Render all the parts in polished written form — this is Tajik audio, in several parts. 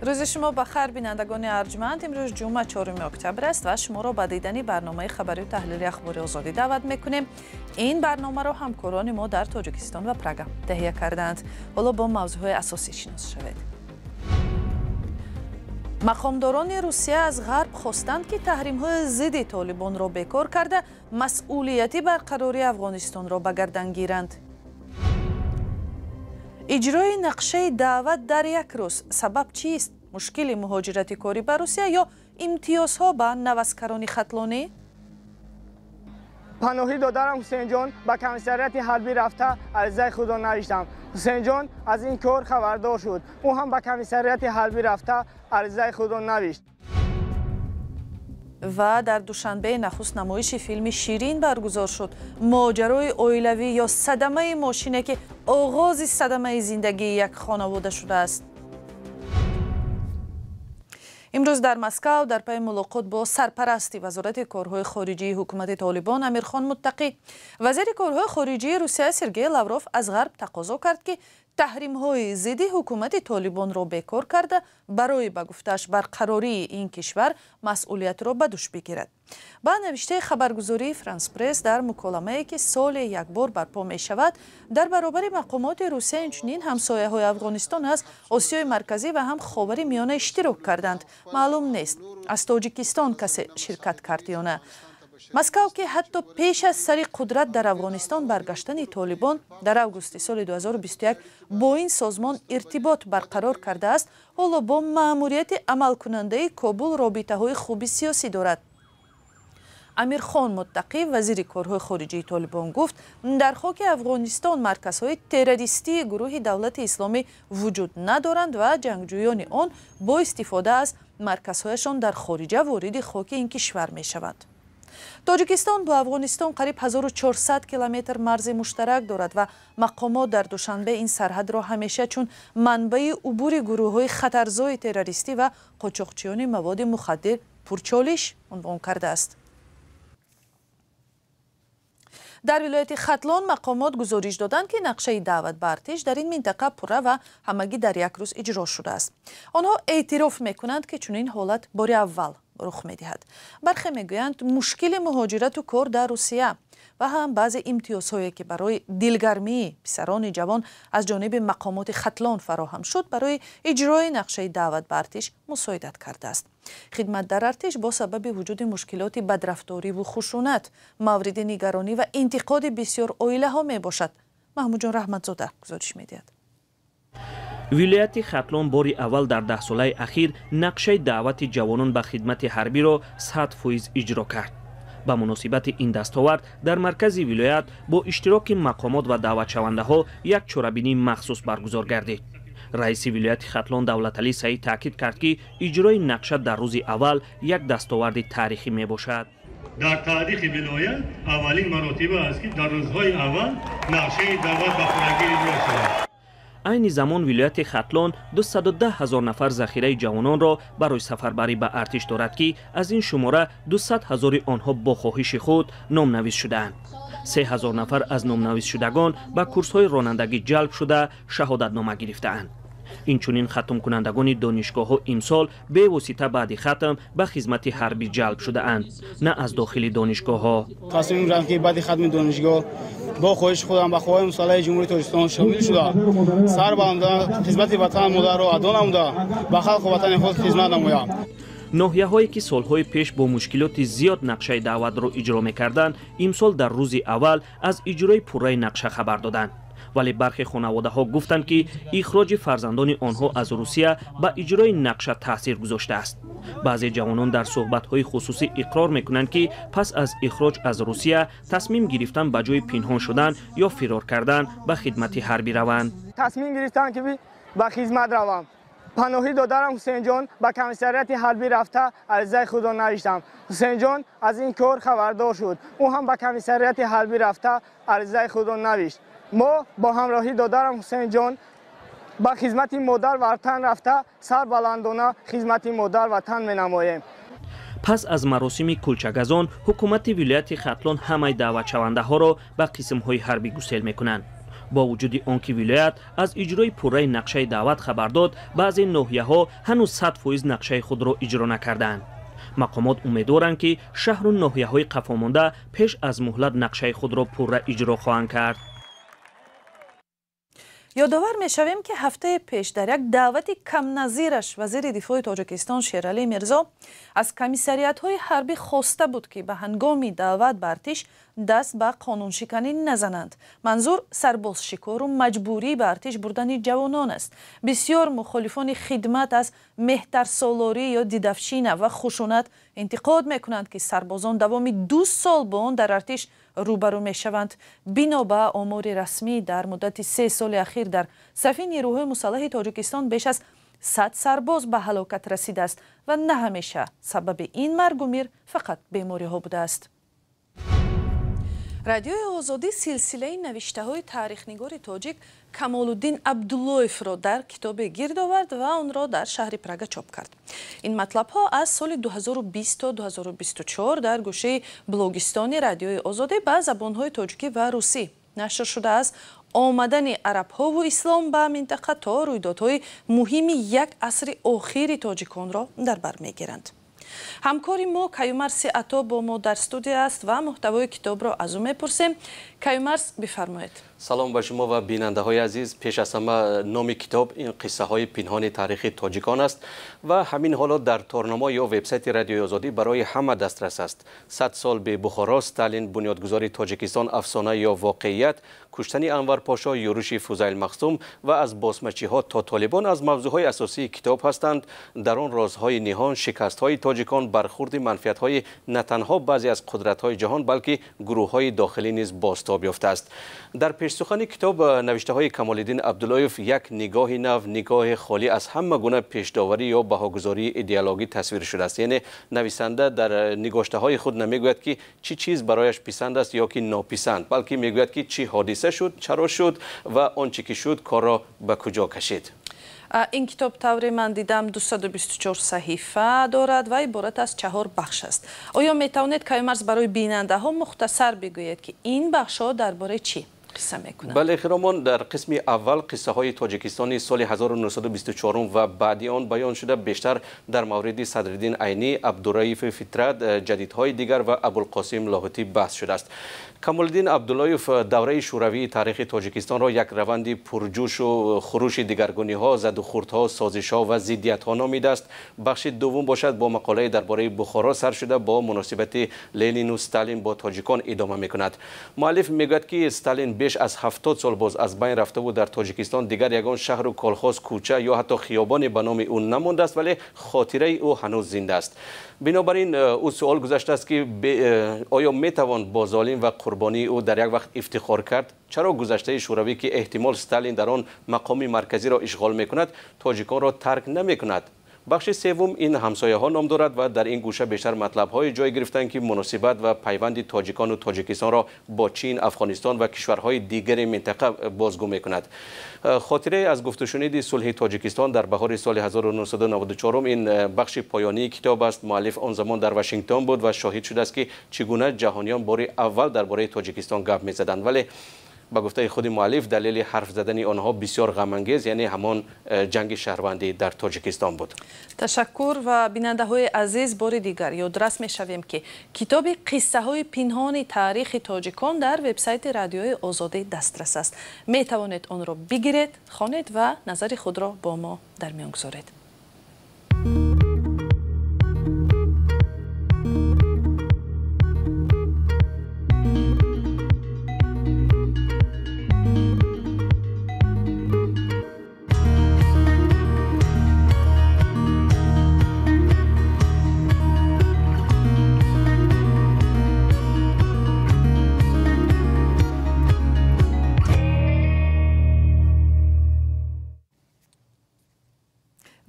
Рӯзи шумо ба хайр, бинандагони арҷманд. Имрӯз ҷумъа, 4 октябр аст ва шуморо ба дидани барномаи хабарию таҳлили Ахбори Озодӣ даъват мекунем. Ин барномаро ҳамкорони мо дар Тоҷикистон ва Прага таҳия кардаанд. Ҳоло бо мавзӯъҳои асосӣ шинос шавед. Мақомдорони Русия аз Ғарб хостанд, ки таҳримҳои зидди Толибонро бекор карда, масъулияти барқарории Афғонистонро ба гардан гиранд. Иҷрои нақшаи даъват дар як рӯз сабаб чист? Мушкили муҳоҷирати корӣ ба Русия ё имтиёзҳо ба наваскарони хатлонӣ? Паноҳӣ додарам Ҳусейнҷон ба комиссариати ҳарбӣ рафта аризаи худро навиштам. Ҳусейнҷон аз ин кор хабардор шуд. Ӯ ҳам ба комиссариати ҳарбӣ рафта аризаи худро навишт. Ва дар Душанбе нахуст намоиши филми Ширин баргузор шуд. Моҷарои оилавӣ ё садамаи мошине, ки оғози садамаи зиндагии як хонавода шудааст. Имрӯз дар Москав дар пайи мулоқот бо сарпарасти Вазорати корҳои хориҷии ҳукумати Толибон Амирхон Муттақӣ, вазири корҳои хориҷии Русия Сергей Лавров аз Ғарб тақозо кард, ки таҳримҳои зидди ҳукумати Толибонро бекор карда, барои, ба гуфтааш, барқарории ин кишвар масъулиятро ба дӯш бигирад. Ба навиштаи хабаргузории Франс Пресс, дар муколамае, ки соле як бор барпо мешавад, дар баробари мақомоти Русия инчунин ҳамсояҳои Афғонистон аз Осиёи Марказӣ ва ҳам Ховари Миёна иштирок карданд. Маълум нест, аз Тоҷикистон касе ширкат кард ё на. Москав, ки ҳатто пеш аз сари қудрат дар Афғонистон баргаштани Толибон дар августи соли 2021 бо ин созмон иртибот барқарор кардааст, ҳоло бо маъмурияти амалкунандаи Кобул робитаҳои хуби сиёсӣ дорад. Амирхон Муттақӣ, вазири корҳои хориҷии Толибон, гуфт, дар хоки Афғонистон марказҳои террористии гурӯҳи Давлати Исломӣ вуҷуд надоранд ва ҷангҷӯёни он бо истифода аз марказҳояшон дар хориҷа вориди хоки ин кишвар мешаванд. Тоҷикистон бо Афғонистон қариб 1400 километр марзи муштарак дорад ва мақомот дар Душанбе ин сарҳадро ҳамеша чун манбаи убури гурӯҳҳои хатарзои террористӣ ва қочоқчиёни маводи мухаддир пурчолиш унвон кардааст. Дар вилояти Хатлон мақомот гузориш доданд, ки нақшаи даъват ба артиш дар ин минтақа пурра ва ҳамагӣ дар як рӯз иҷро шудааст. Онҳо эътироф мекунанд, ки чунин ҳолат бори аввал рух медиҳад. Бархе мегӯянд, мушкили муҳоҷирату кор дар Русия ва ҳам баъзе имтиёзҳое, ки барои дилгармии писарони ҷавон аз ҷониби мақомоти Хатлон фароҳам шуд, барои иҷрои нақшаи даъват ба артиш мусоидат кардааст. Хидмат дар артиш бо сабаби вуҷуди мушкилоти бадрафториву хушунат мавриди нигаронӣ ва интиқоди бисёр оилаҳо мебошад. Маҳмудҷон Раҳматзода гузориш медиҳад. Вилояти Хатлон бори аввал дар 10 солаи ахир нақшаи даъвати ҷавонон ба хидмати ҳарбиро 100% иҷро кард. Ба муносибати ин дастовард дар маркази вилоят бо иштироки мақомот ва даъватшавандаҳо як чорабинии махсус баргузор гардид. Раиси вилояти Хатлон Давлаталӣ Саид таъкид кард, ки иҷрои нақша дар рӯзи аввал як дастоварди таърихӣ мебошад. Дар таърихи вилоят аввалин маротиба аст, ки дар рӯзҳои аввал нақшаи даъват ба пуррагӣ иҷро шудааст. Айни замон вилояти Хатлон 210 ҳазор нафар захираи ҷавононро барои сафарбарӣ ба артиш дорад, ки аз ин шумора 200 ҳазори онҳо бо хоҳиши худ номнавис шудаанд. 3 ҳазор нафар аз номнависшудагон ба курсҳои ронандагӣ ҷалб шуда, шаҳодатнома гирифтаанд. Инчунин хатмкунандагони донишгоҳҳо имсол бевосита баъди хатм ба хизмати ҳарбӣ ҷалб шудаанд, на аз дохили донишгоҳҳо. Тасмим гирифтам, ки баъди хатми донишгоҳ бо хоҳиши худам ба Қувваҳои мусаллаҳи Ҷумҳурии Тоҷикистон шомил шуда, сар баланда хизмати ватан модарро адо намуда, ба халқу ватани худ хизмат намоям. Ноҳияҳое, ки солҳои пеш бо мушкилоти зиёд нақшаи даъватро иҷро мекарданд, имсол дар рӯзи аввал аз иҷрои пурраи нақша хабар доданд. Вале бархе хонаводаҳо гуфтанд, ки ихроҷи фарзандони онҳо аз Русия ба иҷрои нақша таъсир гузоштааст. Баъзе ҷавонон дар суҳбатҳои хусусӣ иқрор мекунанд, ки пас аз ихроҷ аз Русия тасмим гирифтан ба ҷои пинҳон шудан ё фирор кардан ба хидмати ҳарбӣ раванд. Тасмим гирифтам, ки ба хизмат равам. Паноҳӣ додарам Ҳусейнҷон ба комиссариати ҳарбӣ рафта аризаи худро навиштам. Ҳусейнҷон аз ин кор хабардор шуд. Ӯ ҳам ба комиссариати ҳарбӣ рафта аризаи худро навишт. Мо бо ҳамроҳӣ додарам Ҳусейнҷон ба хизмати модар ватан рафта, сарбаландона хизмати модар ватан менамоем. Пас аз маросими кулчагазон ҳукумати вилояти Хатлон ҳамаи даъватшавандаҳоро ба қисмҳои ҳарбӣ гусел мекунанд. Бо вуҷуди он ки вилоят аз иҷрои пурраи нақшаи даъват хабар дод, баъзе ноҳияҳо ҳанӯз 100% нақшаи худро иҷро накардаанд. Мақомот умедворанд, ки шаҳру ноҳияҳои қафомонда пеш аз муҳлат нақшаи худро пурра иҷро хоҳанд кард. Ёдовар мешавем, ки ҳафтаи пеш дар як даъвати камназираш вазири дифои Тоҷикистон Шералӣ Мирзо аз комиссариятҳои ҳарбӣ хоста буд, ки ба ҳангоми даъват ба артиш даст ба қонуншиканӣ назананд. Манзур сарбозшикору маҷбурӣ ба артиш бурдани ҷавонон аст. Бисёр мухолифони хидмат аз меҳтарсолорӣ ё дидавшина ва хушунат интиқод мекунанд, ки сарбозон давоми 2 сол бо он дар артиш рӯбарӯ мешаванд. Бино ба омори расмӣ, дар муддати 3 соли ахир дар сафи нерӯҳои мусаллаҳи Тоҷикистон беш аз 100 сарбоз ба ҳалокат расидааст ва на ҳамеша сабаби ин маргу мир фақат бемориҳо будааст. Радиои Озодӣ силсилаи навиштаҳои таърихнигори тоҷик Камолуддин Абдуллоевро дар китобе гирд овард ва онро дар шаҳри Прага чоп кард. Ин матлабҳо аз соли 2020 то 2024 дар гӯшаи блогистони Радиои Озодӣ ба забонҳои тоҷикӣ ва русӣ нашр шудааст. Омадани арабҳову ислом ба минтақа то рӯйдодҳои муҳими як асри охири тоҷиконро дар бар мегиранд. Ҳамкори мо Каюмарси Ато бо мо дар студия аст ва муҳтавои китобро аз ӯ мепурсем. Каюмарс, бифармоед. Салом ба шумо ва бинандаҳои азиз. Пеш аз ҳама номи китоб ин қиссаҳои пинҳони таърихи тоҷикон аст ва ҳамин ҳоло дар торнамо ё вебсайти Радиои Озодӣ барои ҳама дастрас аст. 100 сол бе Бухоро, Сталин, бунёдгузори Тоҷикистон, афсона ё воқеият, куштани Анвар Пошо, юруши Фузайл Махсум ва аз босмачиҳо то толибон аз мавзӯъҳои асосии китоб ҳастанд. Дар он розҳои ниҳон, шикастҳои тоҷикон, бархурди манфиатҳои на танҳо баъзе аз қудратҳои ҷаҳон, балки гурӯҳҳои дохилӣ низ бозтоб ёфтааст. Дар пешсухани китоб навиштаҳои Камолиддин Абдуллоев як нигоҳи нав, нигоҳи холӣ аз ҳама гуна пешдоварӣ ё баҳогузории идеологӣ тасвир шудааст. Яъне нависанда дар нигоштаҳои худ намегӯяд, ки чӣ чиз барояш писанд аст ё ки нописанд, балки мегӯяд, ки чӣ ҳодиса шуд, чаро шуд ва он чӣ ки шуд корро ба куҷо кашид. Ин китоб тавре ман дидам 224 саҳифа дорад ва иборат аз 4 бахш аст. Оё метавонед, Каюмарс, барои бинандаҳо мухтасар бигӯед, ки ин бахшҳо дар бораи чӣ қисса мекунанд? Бале, хиромон, дар қисми аввал қиссаҳои Тоҷикистони соли 1924 ва баъди он баён шуда, бештар дар мавриди Садриддин Айнӣ, Абдураифи Фитрат, ҷадидҳои дигар ва Абулқосим Лоҳутӣ баҳс шудааст. Камолиддин Абдуллоев давраи шӯравии таърихи Тоҷикистонро як раванди пурҷӯшу хурӯши дигаргуниҳо, задухӯрдҳо, созишҳо ва зиддиятҳо номидааст. Бахши дуввум бошад бо мақолаи дар бораи Бухоро сар шуда бо муносибати Ленину Сталин бо тоҷикон идома мекунад. Муаллиф мегӯяд, ки Сталин беш аз 70 сол боз аз байн рафтаву дар Тоҷикистон дигар ягон шаҳру колхоз, кӯча ё ҳатто хиёбоне ба номи ӯ намондааст, вале хотираи ӯ ҳанӯз зинда аст. Бинобар ин ӯ суол гузаштааст, ки оё метавон бо золим ва қурбонии ӯ дар як вақт ифтихор кард? Чаро гузаштаи шӯравӣ, ки эҳтимол Сталин дар он мақоми марказиро ишғол мекунад, тоҷиконро тарк намекунад? Бахши севум ин ҳамсояҳо ном дорад ва дар ин гӯша бештар матлабҳое ҷой гирифтанд, ки муносибат ва пайванди тоҷикону Тоҷикистонро бо Чин, Афғонистон ва кишварҳои дигари минтақа бозгӯ мекунад. Хотирае аз гуфтушуниди сулҳи Тоҷикистон дар баҳори соли 1994 ин бахши поёнии китоб аст. Муаллиф он замон дар Вашингтон буд ва шоҳид шудааст, ки чӣ гуна ҷаҳониён бори аввал дар бораи Тоҷикистон гап мезаданд. Вале ба гуфтаи худи муаллиф далели ҳарф задани онҳо бисёр ғамангез, яъне ҳамон ҷанги шаҳрвандӣ дар Тоҷикистон буд. Ташаккур ва бинандаҳои азиз, бори дигар ёдрас мешавем, ки китоби қиссаҳои пинҳони таърихи тоҷикон дар вебсайти Радиои Озодӣ дастрас аст. Метавонед онро бигиред, хонед ва назари худро бо мо дар миён гузоред.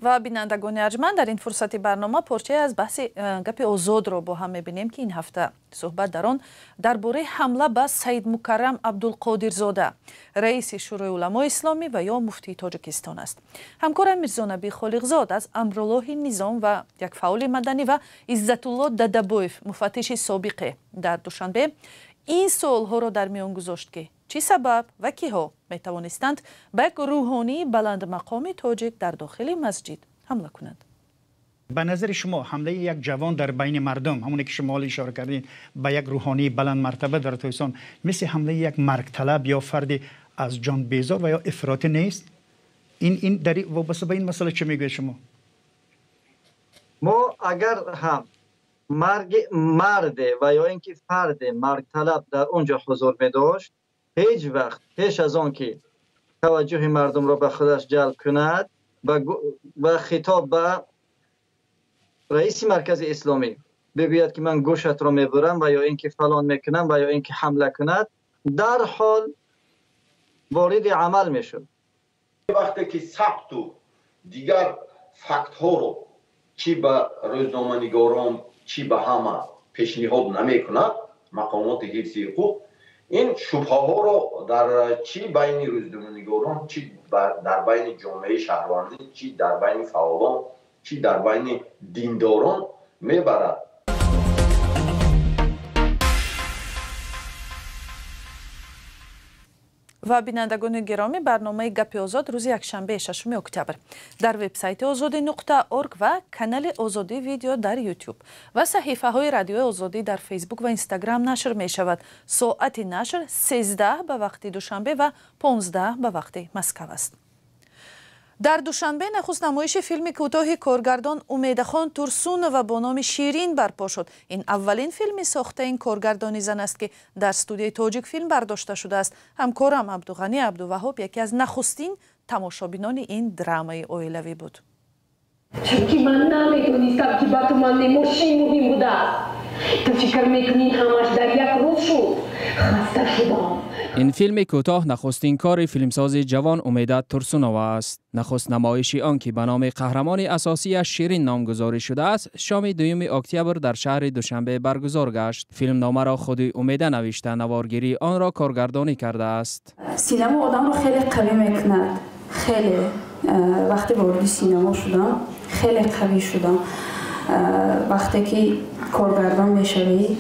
Ва бинандагони арҷманд, дар ин фурсати барнома порчае аз баҳси гапи озодро бо ҳам мебинем, ки ин ҳафта суҳбат дар он дар бораи ҳамла ба Саидмукаррам Абдулқодирзода, раиси Шӯрои уламои исломӣ ва ё муфтии Тоҷикистон аст. Ҳамкорам Мирзонаби Холиқзод аз Амруллоҳи Низом ва як фаъоли маданӣ ва Иззатулло Дадабоев, муфаттиши собиқе дар Душанбе, ин суолҳоро дар миён гузошт, ки чӣ сабаб ва киҳо метавонистанд ба як рӯҳонии баландмақоми тоҷик дар дохили масҷид ҳамла кунанд? Ба назари шумо ҳамлаи як ҷавон дар байни мардум, ҳамоне ки шумо ҳоло ишора кардед, ба як рӯҳонии баландмартаба дар Тоҷикистон мисли ҳамлаи як маргталаб ё фарди аз ҷон безор ва ё ифротӣ нест? Ин дар вобаста ба ин масъала чӣ мегӯед шумо? Мо агар ҳам марги марде ва ё ин ки фарде маргталаб дар он ҷо ҳузур медошт, ҳеҷ вақт пеш аз он ки таваҷҷӯҳи мардумро ба худаш ҷалб кунад ва хитоб ба раиси маркази исломӣ бигӯяд ки ман гӯшатро мебурам ва ё ин ки фалон мекунам ва ё ин ки ҳамла кунад, дарҳол вориди амал мешуд. Вақте ки сабту дигар фактҳоро чӣ ба рӯзноманигорон, чӣ ба ҳама пешниҳод намекунад мақомоти ҳифзи ҳуқуқ, ин шубҳаҳоро дар чӣ байни рӯзноманигорон, чӣ дар байни ҷомеаи шаҳрвандӣ, чӣ дар байни фаъолон, чӣ дар байни диндорон мебарад. Ва бинандагони гиромӣ, барномаи Гапи Озод рӯзи якшанбе 6 октябр дар вебсайти озодӣ.орг ва канали Озодӣ видео дар YouTube ва саҳифаҳои Радиои Озодӣ дар Фейсбук ва Инстаграм нашр мешавад. Соати нашр 13 ба вақти Душанбе ва 15 ба вақти Москав аст. Дар Душанбе нахуст намоиши филми кӯтоҳи коргардон Умедахон Турсунова бо номи Ширин барпо шуд. Ин аввалин филми сохтаи ин коргардони зан аст, ки дар студияи Тоҷикфилм бардошта шудааст. Ҳамкорам Абдуғанӣ Абдуваҳоб яке аз нахустин тамошобинони ин драмаи оилавӣ буд. Чунки ман намедонистам, ки ба ту ман мошин муҳим будааст. Ту фикр мекунӣ ҳамаш дар як рӯз шуд? Хаста шудам. Ин филми кӯтоҳ нахустин кори филмсози ҷавон Умеда Турсунова аст. Нахуст намоиши он, ки ба номи қаҳрамони асосиаш Ширин номгузорӣ шудааст, шоми 2 октябр дар шаҳри Душанбе баргузор гашт. Филмномаро худи Умеда навишта, наворгирии онро коргардонӣ кардааст. Синамо одамро хеле қавӣ мекунад. Хеле. Вақте вориди синамо шудам, хеле қавӣ шудам. Вақте ки коргардон мешавӣ,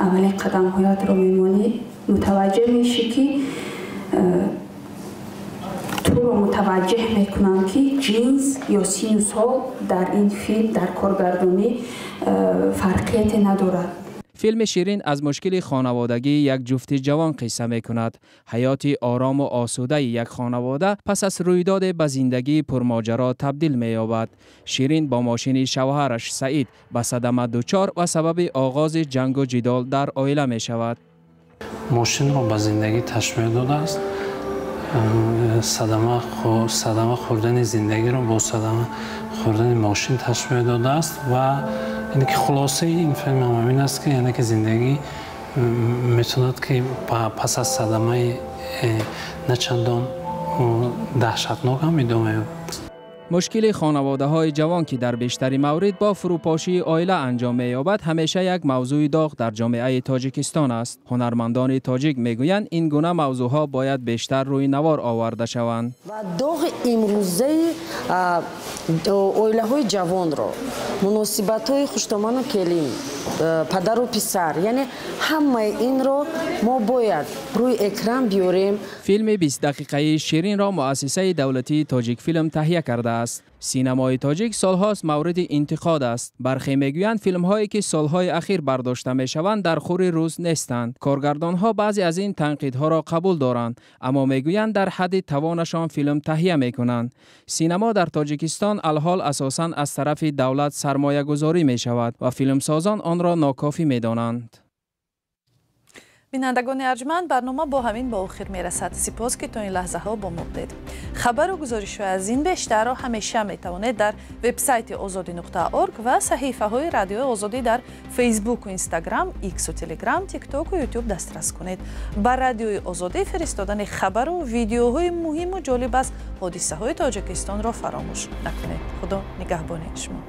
аввалин қадамҳоятро мемонӣ, мутаваҷҷеҳ мешӣ, ки туро мутаваҷҷеҳ мекунанд, ки ҷинс ё сину сол дар ин филм, дар коргардонӣ фарқияте надорад. Филми Ширин аз мушкили хонаводагии як ҷуфти ҷавон қисса мекунад. Ҳаёти орому осудаи як хонавода пас аз рӯйдоде ба зиндагии пурмоҷаро табдил меёбад. Ширин бо мошини шавҳараш Саид ба садама дучор ва сабаби оғози ҷангу ҷидол дар оила мешавад. Мошинро ба зиндагӣ ташбеҳ додааст. Садама хӯрдани зиндагиро бо садама хӯрдани мошин ташбеҳ додааст ва яъне ки хулосаи ин филм ҳам ҳамин аст, ки яъне ки зиндагӣ метавонад, ки пас аз садамаи на чандон даҳшатнок ҳам идома ёбад. Мушкили хонаводаҳои ҷавон, ки дар бештари маврид бо фурӯпошии оила анҷом меёбад, ҳамеша як мавзӯи доғ дар ҷомеаи Тоҷикистон аст. Ҳунармандони тоҷик мегӯянд, ин гуна мавзӯъҳо бояд бештар рӯи навор оварда шаванд. Ва доғи имрӯзаи оилаҳои ҷавонро, муносибатҳои хуштоману келин, падару писар, яъне ҳамаи инро мо бояд рӯи экран биёрем. Филми 20 дақиқаи Ширинро муассисаи давлатии Тоҷикфилм таҳия кардааст. Синамои тоҷик солҳост мавриди интиқод аст. Бархе мегӯянд, филмҳое ки солҳои ахир бардошта мешаванд, дар хури рӯз нестанд. Коргардонҳо баъзе аз ин танқидҳоро қабул доранд, аммо мегӯянд, дар ҳадди тавонашон филм таҳия мекунанд. Синамо дар Тоҷикистон алҳол асосан аз тарафи давлат сармоягузорӣ мешавад ва филмсозон онро нокофӣ медонанд. Бинандагони арҷманд, барнома бо ҳамин ба охир мерасад. Сипос, ки то ин лаҳзаҳо бо мо будед. Хабару гузоришҳои аз ин бештарро ҳамеша метавонед дар вебсайти озодӣ.орг ва саҳифаҳои Радиои Озодӣ дар Фейсбуку Инстаграм, Иксу Телеграм, Тиктоку Ютуб дастрас кунед. Ба Радиои Озодӣ фиристодани хабару видеоҳои муҳиму ҷолиб аз ҳодисаҳои Тоҷикистонро фаромӯш накунед. Худо нигаҳбони шумо.